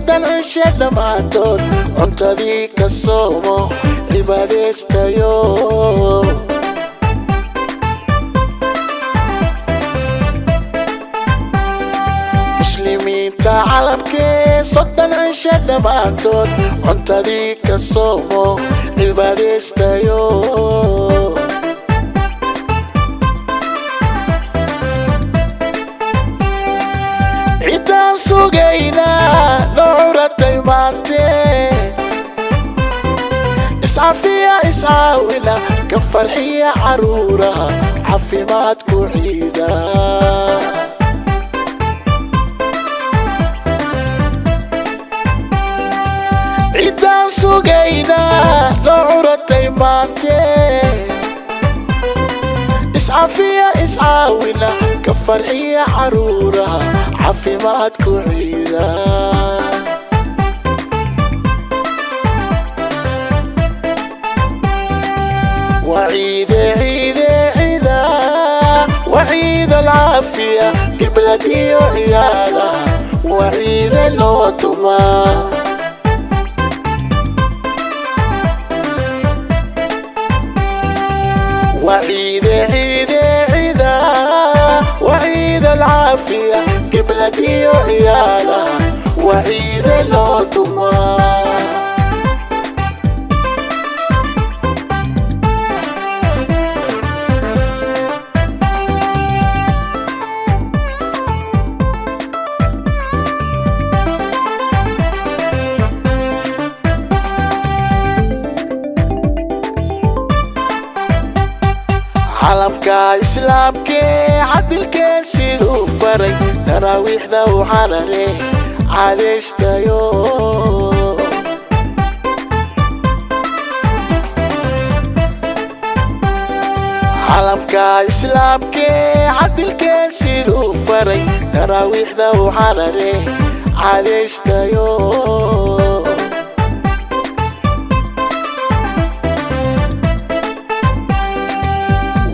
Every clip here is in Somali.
Soddon cishe dhammaantood cuntadii ka soomo, cibaadaystayo. Muslimiinta calamkee, 30 cishe dhammaantood cuntadii ka soomo, cibaadaystayo. Ciddaan sugaynaa noo curatay maante, iscafiya, iscaawina, ka farxiya caruuraha, caafimaad ku ciida. Ciddaan sugaynaa noo curatay maante, iscafiya, iscaawina, ka farxiya caruuraha, caafimaad ku ciida. وعيد عيد عيدا، وعيد العافية، قبلتي وعيالها، وعيد الوطمة. وعيد عيد عيدا، وعيد العافية، قبلتي وعيالها، وعيد الوطمة. Calamka islaamkee cadilkee siduu faray, taraawiixda u carare, cadaystayo. Calamka islaamkee cadilkee siduu faray, taraawiixda u carare, cadaystayo.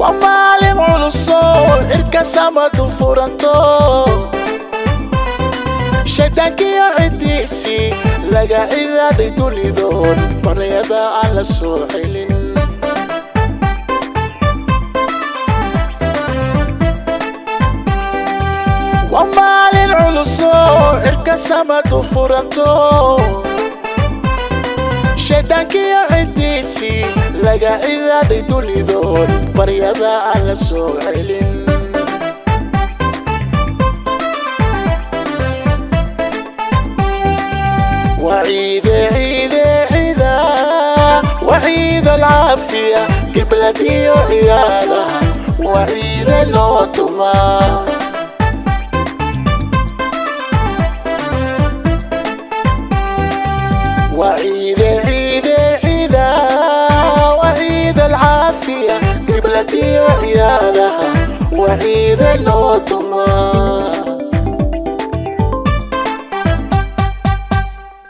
Waa maalin culuso, cirka samadu furanto, shaydaankiyo ciddiisii laga cidaaday dunidoon baryada aan la soo celin. Waa maalin culuso, cirka samadu furanto, shaydaankiyo ciddiisii laga cidaaday dunidoon baryada aan la soo celin. وعيد عيد عيدا، وعيد العافية، قبلتي وعيالها، وعيد الوطمة. وعيد عيد عيدا، وعيد العافية، قبلتي وعيالها، وعيد الوطمة.